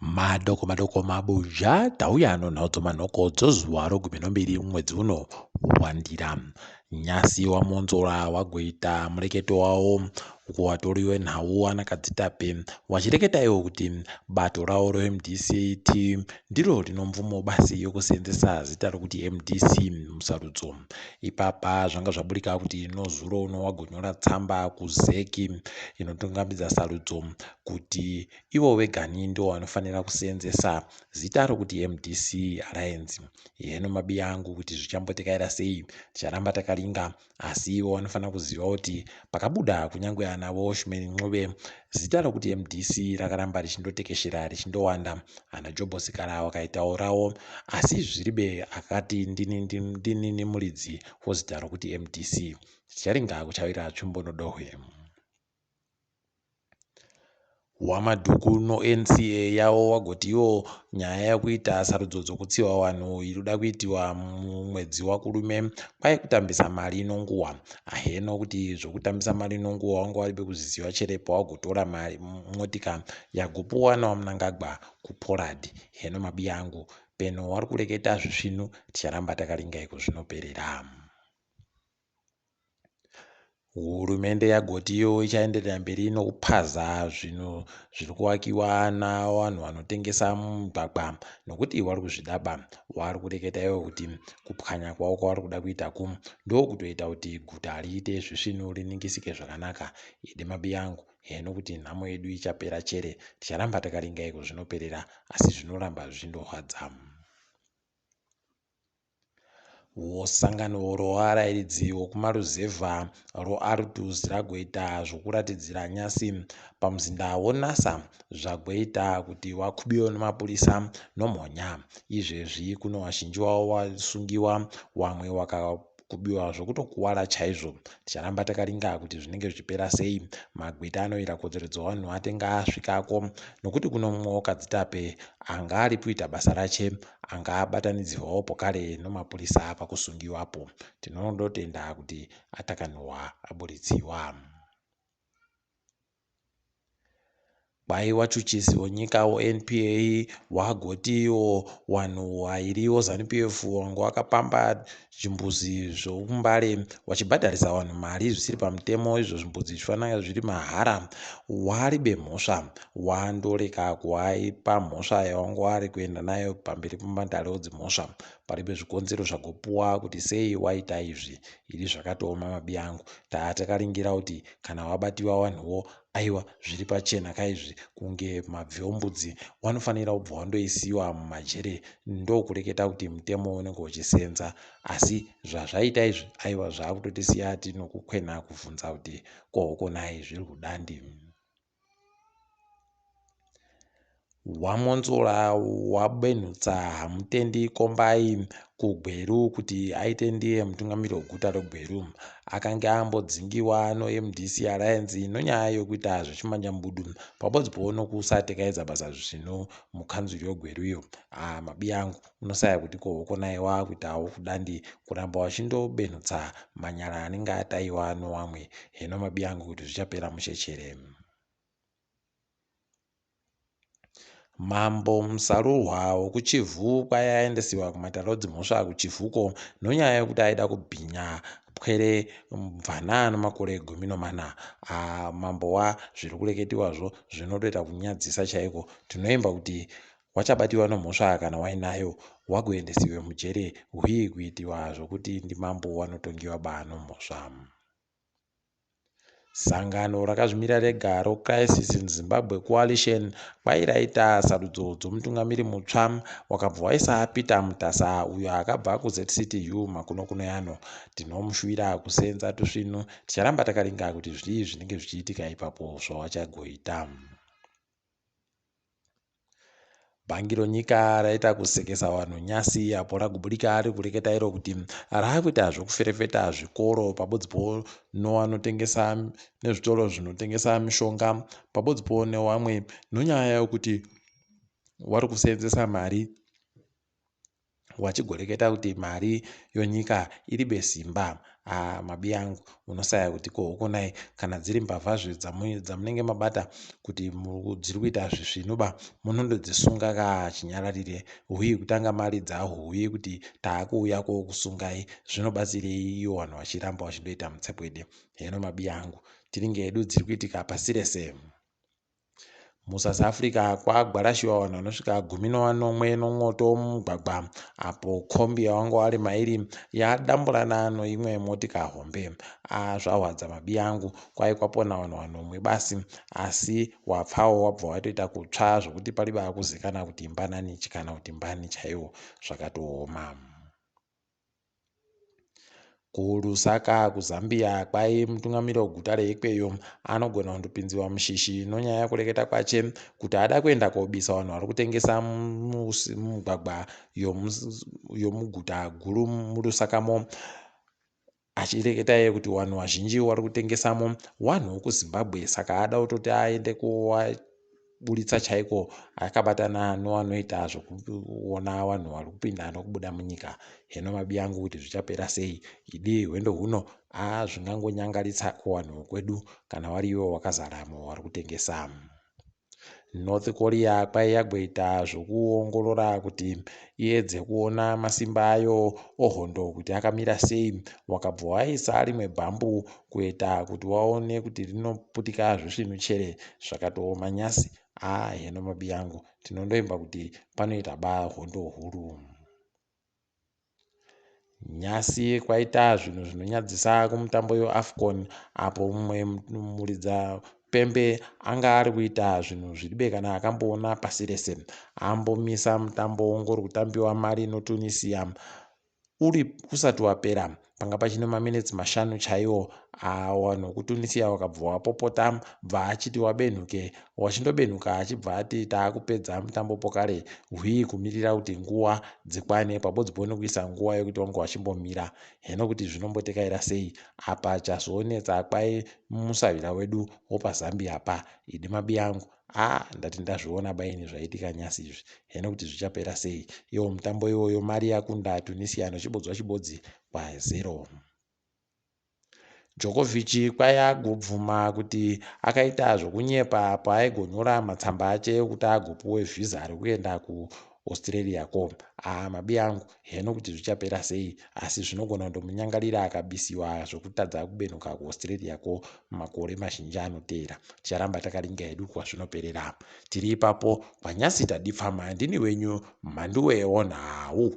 Madoko madoko mabuja tauya nonhau dzomanhoko dzozuva rogumi nombiri mumwedzi uno waNdira. Nyasi waMwonzora wagoita mureketo wavo uko watori wenhau anaKadzitape wachireketa iwo kuti bato ravo reMDCT ndiro rino mvumo basi yokuseenzesa zita rokuti MDC musarudzo. Ipapa zvanga zvaburika kuti nozuro uno wagonyora tsamba kuZEC inotungamidza sarudzo kuti ivo vegani ndivo vanofanira kuseenzesa zita rokuti MDC Alliance. Heno mabiya angu kuti zvichambotekaira sei, ticharamba takaringa asi ivo vanofanira kuziva kuti pakabuda kunyangwe ana Welshman Ncube zita rokuti MDC rakaramba richindotekeshera richindowanda ana Jobho Sikhala wakaitawo rawo asi zviribe akati ndini ndini muridzi wozita rokuti MDC ticharinga kuchawira tsvimbo nodohwe. WaMadhuku noNCA yavo wagoti ivo nyaya yekuita sarudzo dzokutsiva vanhu iri kuda kuitiwa mumwedzi waKurume kwai kutambisa mari nonguwa. Aheno kuti zvokutambisa mari nonguwa wanga waribe kuzviziva chere pawagotora mari motika yagopuwa naWaMnangagwa kuPolad. Heno mabiya angu peno wari kureketa zvisvinu ticharamba takaringa iko zvinoperera. Hurumende yagoti iyo ichaenderera mberi nokupaza zvinhu zviri kuvakiwa navanhu vanotengesa mumigwagwa nokuti vari kuzvidaba. Vari kureketa ivo kuti kupwanya kwavo kwavari kuda kuita ku ndokutoita kuti guta riite zvisvinu riningisike zvakanaka. Idi mabiyangu heno kuti nhamo yedu ichapera chere ticharamba takaringa iko zvinoperera asi zvinoramba zvichindorwadza. Sangano rovarairidzi vokumaruzevha roArtuz ragoita zvokuratidzira nyasi pamuzinda woNASA zvagoita kuti vakubiwe nemapurisa nomhonya. Izvezvi kuno vazhinji vavo vasungiwa wamwe wakakubiwa zvokutokuwara chaizvo. Ticharamba takaringa kuti zvinenge zvichipera sei. Magweta anoira kodzero dzevanhu atenge asvikako nokuti kuno mumwewo Kadzitape anga ari kuita basa rache anga abatanidzirwawo pokare nomapurisa pakusungiwapo. Tinondotenda kuti atakanhuwa aburitsiwa. Kwai wachuchisi wenyika weNPA wagotiwo wanhu wairi weZanu PF wanga wakapamba zvimbuzi zvokuMbare wachibhadharisa vanhu mari zvisiri pamutemo izvo zvimbuzi zvichifanira zviri mahara waribe mhosva wandoreka kuwaipa mhosva yawanga wari kuenda nayo pamberi pematare edzimhosva paribe zvikonzero zvagopuwa kuti sei waita izvi iri zvakatooma mabiyangu taa takaringira kuti kana wabatiwa vanhuwo Aiwa zviri pachena kaizvi kunge mabvi ombudzi wanofanira kubva wandoisiwa mumajere ndokureketa kuti mutemo unenge uchisenza asi zvazvaita izvi aiwa zvakutotisiya tinokukwena kuvhunza kuti ko hokonai zviri kudandi. WaMwonzora wabenhutsa Hamutendi Kombayi kuGweru kuti aite ndiye mutungamiri weguta reGweru. Akange ambodzingiwa noMDC Alliance nonyaya yokuita zvechimanjambudu pabodzipo nokusatekaidza basa zvisvinu mukanzuru yeGweru iyo. Ah, mabiyangu unosaya kuti ko hokonai wakuitawo kudandi kuramba wachindobenhutsa manyara anenge ataiwa nowamwe. Heno mabiyangu kuti zvichapera mushe chere. Mambo Musarurwa wekuChivhu kwai aendesiwa kumatare edzimhosva kuChivhuko nonyaya yekuti aida kubhinya pwere mvana ane makore 14. Ah, mambo wa zviri kureketiwazvo zvinotoita kunyadzisa chaiko. Tinoimba kuti wachabatiwa nomhosva kana wainayo wagoendesiwe mujere hwii kuitiwa zvokuti ndimambo wanotongiwa ba nomhosva. Sangano rakazvimira rega roCrisis in Zimbabwe Coalition kwai raita sarudzo dzomutungamiri mutsva wakabva waisa Peter Mutasa uyo akabva kuZCTU makunokuno yano. Tinomushuwira kusenza tusvinu ticharamba takaringa kuti zvii zvinenge zvichiitika ipapo zvawachagoita. Bhangi ronyika raita kusekesa vanhu nyasi apo ragubudika riri kureketa iro kuti raakuita zvekuferefeta zvikoro pabodzipo nevanotengesa nezvitoro zvinotengesa mishonga pabodzipo newamwe nonyaya yokuti wari kuseenzesa mari. Wachigoreketa kuti mari yonyika iribe simba. Haa mabiyangu, unosaya kuti ko hokonai kana dziri mbavhazve dzamunenge mabata kuti dziri kuita zvisvinuba, munondodzisunga ka chinyararire, huyi kutanga maridza huyi kuti taakuuya kokusungai. Zvinobatsirei ivo vanhu vachiramba vachindoita mutsepwede? Heno mabiyangu, tiringe hedu dziri kuitika pasi rese. MuSouth Africa kwagwarashiwa vanhu vanosvika 17 nomwoto mumugwagwa apo kombi yavanga vari mairi yadamburana noimwe motika hombe. Zvahwadza mabiyangu, kwai kwapona vanhu vanomwe basi, asi wapfawo wabva watoita kutsva zvokuti pariba kuzikana kuti mbanani kana kuti mbani chaiwo, zvakatooma. KuLusaka kuZambia kwai mutungamiri weguta reikweyo anogona kundopinziwa mushishi nonyaya yekureketa kwache kuti ada kuenda kobisa vanhu vari kutengesa mumugwagwa yomuguta guru muLusakamo, achireketa iye kuti vanhu vazhinji vari kutengesamo vanhu vokuZimbabwe, saka ada kutoti aende kovaburitsa chaiko akabatana nevanoita zvekuona vanhu vari kupinda nokubuda munyika. Heno mabiyangu kuti zvichapera sei idi hwendo huno. A zvingangonyangaritsa kuvanhu vekwedu kana vari ivo vakazaramo vari kutengesa. North Korea kwai yagoita zvokuongorora kuti iedze kuona masimba ayo ohondo kuti akamira sei. Wakabva waisa rimwe bhambu kuita kuti waone kuti rinoputika zvisvinu chere. Zvakatooma nyasi. Haa heno mabiyangu, tinondoimba kuti panoita ba hondo huru. Nhasi kwaita zvinhu zvinonyadzisa kumutambo weAfcon apo mumwe muridza pembe anga ari kuita zvinhu zviribe kana akamboona pasi rese. Ambomisa mutambo ungori kutambiwa Mali noTunisia uri usati wapera. Panga pachine maminitsi 5 chaiwo, vanhu vekuTunisia vakabva wapopota, bva achiti wabenhuke, wachindobenhuka achibva ati taakupedza mutambo pokare, hwii kumirira kuti nguva dzikwane pabodzipo nekuisa nguva yekuti vange vachimbomira. Heno kuti zvinombotekaira sei apa. Chazonetsa kwai musavira wedu wopaZambia pa idi mabiyangu. Aa ndati ndazviona baini zvaitika nyasi izvi. Heno kuti zvichapera sei. Iwo mutambo iwoyo Mali yakunda Tunisia nochibodzwa chibodzi kwa0. Djokovic kwai agobvuma kuti akaita zvokunyepa apo aigonyora matsamba ache ekuti agopuwe vhisa rekuenda kuAustralia ko. Aa mabiyangu, heno kuti zvichapera sei, asi zvinogona kundomunyangarira akabisiwa zvokutadza kubenuka kuAustralia ko makore mazhinji anoteera. Ticharamba takaringa hedu kwazvinoperera. Tiri ipapo kwanyasi tadipfama, ndini wenyu Mhanduwe wonhau.